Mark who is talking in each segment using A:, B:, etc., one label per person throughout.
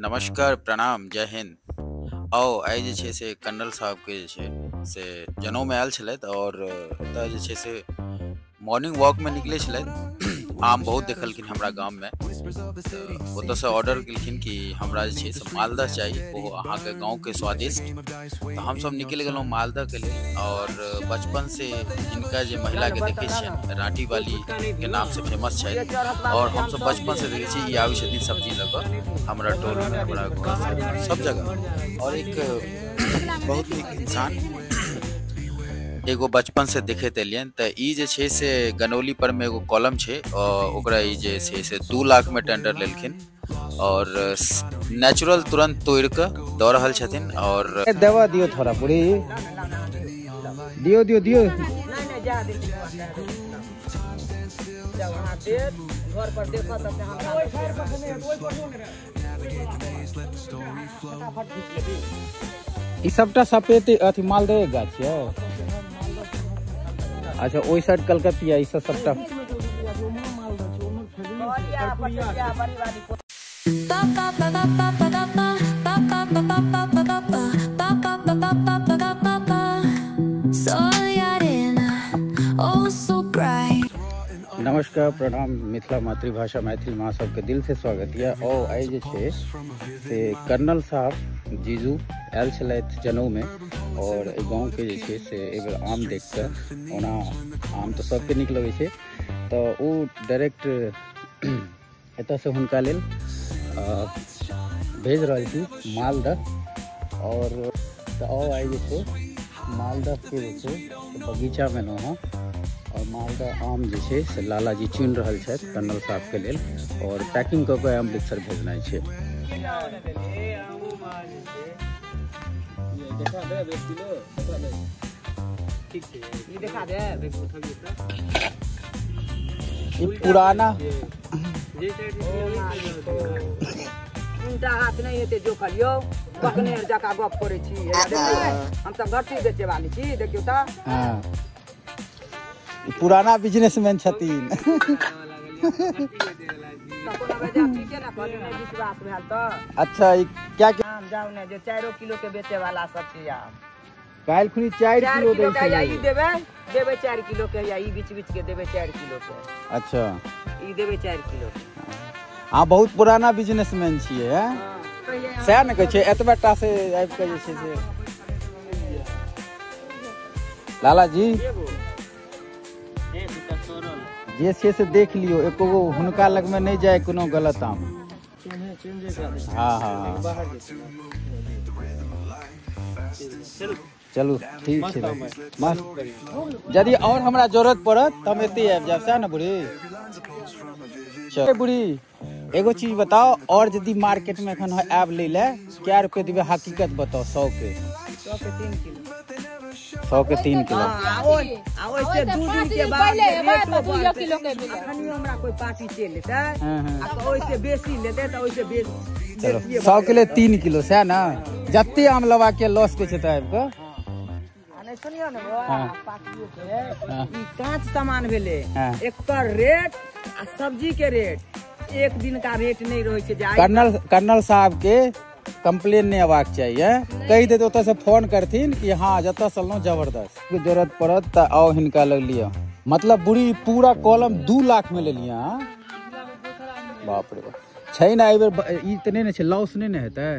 A: नमस्कार, प्रणाम, जय हिंद। आओ आइ जे छै से कर्नल साहबके जे छै से जनउमे आयल छलथि और एतऽ जे छै से मॉर्निंग वॉकमे निकलै छलथि। आम बहुत देखलखिन हमरा गाममे, तऽ ओतऽसँ ऑर्डर केलखिन कि हमरा जे छै से मालदह चाही, ओहो अहाँके गाँवके स्वादिष्ट। तऽ हमसब निकलि गेलहुँ मालदहके लेल। और बचपनसँ हिनका जे महिलाके देखै छियनि, राँटी वालीके नामसँ फेमस छथि। और हमसब बचपनसँ देखै छी ई आबै छथिन सब्जी लऽ कऽ हमरा टोलमे, हमरा घर, सब जगह। और एक बहुत नीक इंसान एगो बचपन से देखैत एलियनि। तऽ ई जे छै से गनौली पर मे एगो कॉलम छै, ओकरा ई जे छै से 2 लाख में टेंडर लेलखिन और नेचुरल तुरंत तोड़ के दऽ रहल छथिन। और
B: दवा दियो थोड़ा पूरी दियो दियो दियो। ई सबटा सफेद अथी मालदह गाछ है। अच्छा, ओहि साइड कलकतिया, ई सब सबटा। नमस्कार, प्रणाम, मिथिला मातृभाषा मैथिली माँ सबके दिल से स्वागत यऽ। और आइ जे छै से कर्नल साहब जीजू आयल छलथि जनउमे और एहि गाँवके जे छै से एहि बेर आम देख कऽ, ओना आम तऽ सबके नीक लगै छै, तऽ ओ डायरेक्ट एतऽसँ हुनका लेल भेज रहल छी मालदह। और तऽ आओ आइ जे छै मालदहके जे छै बगीचामे एलहुँ हँ और मालदह आम जे छै से लालाजी चुनि रहल छथि कर्नल साहबके लेल और पैकिंग कऽ कऽ अमृतसर भेजनाइ छै। ई पुराना
C: उल्टा हाथ नहीं हेतै जोखल यौ, बकने जकाँ गप करै छी। हम सब घटी बेचे वाली छी, देखियौ तऽ।
B: हाँ, पुराना बिजनेसमैन छथिन। अच्छा, ई क्या
C: आम जाउ ने जे 4 किलो के बेचे वाला सब छै आम।
B: काल्हि खुनी 4 किलो दै छै।
C: ई देबै देबै 4 किलो के, या ई बीच बीच के देबै 4 किलो के।
B: अच्छा,
C: ई देबै 4 किलो के।
B: अहाँ बहुत पुराना बिजनेसमैन छियै, हैं? सएह ने कहै छै, एतबे टा से आबि कऽ जे छै से। लालाजी जे छै से देख लियौ, एको गो हुनका लगमे नहि जाय कोनो गलत आम। हाँ हाँ, चलू ठीक छै, मस्त। यदि और हमरा जरूरत पड़त तऽ हम एतै आबि जायब, सएह ने बूढ़ी? चल बूढ़ी, एगो चीज बताओ, और यदि मार्केट में एखन आयब लै लए, कै रुपये देबै? हकीकत बताओ। 100 के
C: 3 किलो।
B: 100 के 3 किलो।
C: ओइसे 2 दिन के बाद रेटो
D: किलो के मिले।
C: अखनियो हमरा कोई पार्टी चलि लेतै आ ओइसे बेसी लेतै तऽ ओइसे बेसी।
B: चलो, 100 के लिए 3 किलो, सएह ने? जते आम लेबाक के लॉस के छै तऽ आबि कऽ।
C: नहि सुनियौ ने बौआ, पार्टियो के ई काँच सामान भेलै, एकर रेट आ सब्जी के रेट एक दिन का रेट नहीं रहै छै।
B: कर्नल साहब के कंप्लेन नहीं अबाक चाहिए, कहि देते ओतऽ से फोन करथिन कि हाँ जतऽ से लहुँ जबरदस्त। जरूरत पड़त तऽ आओ हिनका लग लिअ। मतलब बुढ़ी पूरा कॉलम 2 लाख में लेलियै। हाँ, बाप रे बाप। छै ने एहि बेर ई तऽ नहि ने छै, लॉस नहि ने हेतै?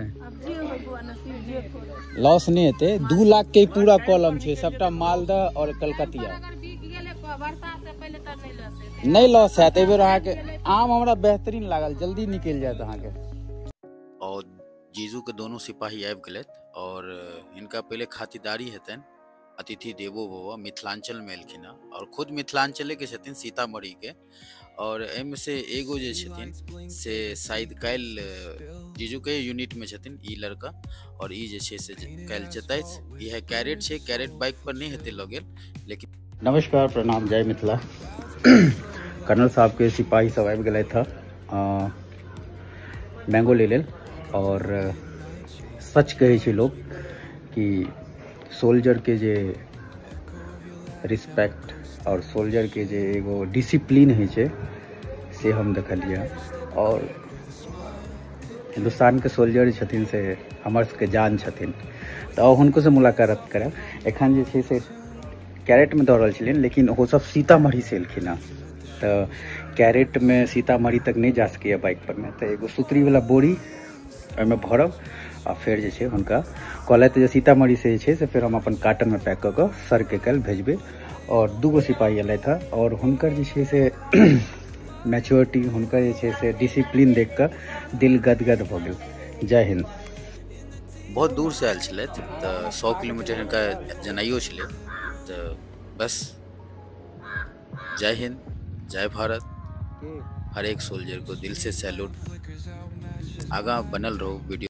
B: लॉस नहि हेतै। 2 लाख के पूरा कॉलम छै, सबटा मालदह और कलकतिया। नहि लॉस हैत एहि बेर अहाँके। आम हमरा बेहतरीन लागल, जल्दी निकलि जायत अहाँके।
A: और जीजू के दोनों सिपाही आबि गेलथि और हिनका पहिले खातिरदारी हेतनि। अतिथि देवो भव, मिथिलांचल में एलखिन हँ और खुद मिथिलांचले के छथिन, सीतामढ़ी के। और एहिमे से एगो जे छथिन से शायद काल्हि जीजू के यूनिट में छथिन ई लड़का, और ई जे छै से काल्हि जेतथि। इएह कैरेट छै, कैरेट बाइक पर नहि हेतै लऽ गेल, लेकिन।
B: नमस्कार, प्रणाम, जय मिथिला। कर्नल साहब के सिपाही सब आबि गेलथि हँ मैंगो ले लेल। और सच कहै छै लोक कि सोल्जर के जे रिस्पेक्ट और सोल्जर के जे एगो डिसिप्लिन होइ छै से हम देखलियै। और हिन्दुस्तानके सोल्जर छथिन से हमर सबके जान छथिन। तऽ हुनको से मुलाकात करब। एखन जे छै से कैरेटमे दऽ रहल छलियनि, लेकिन ओ सब सीतामढ़ी से एलखिन हँ, तऽ कैरेटमे सीतामढ़ी तक नहि जा सकैए बाइक पर मे, तऽ एगो सुतरीवला बोरी ओहिमे भरब आ फेर जे छै हुनका कहलथि जे सीतामढ़ी से जे छै से फेर हम अपन कार्टनमे पैक कऽ कऽ सरके काल्हि भेजबै। और 2 गो सिपाही एलथि हँ और हुनकर जे छै से मैच्योरिटी, हुनकर जे छै से डिसिप्लिन देख कऽ दिल गदगद भऽ गेल। जय हिंद।
A: बहुत दूर से आयल छलथि तऽ 100 किलोमीटर हिनका जेनाइयो छलै। तऽ बस जय हिंद, जय भारत। हर एक सोल्जर को दिल से सैल्यूट। आगाँ बनल रहू वीडियो।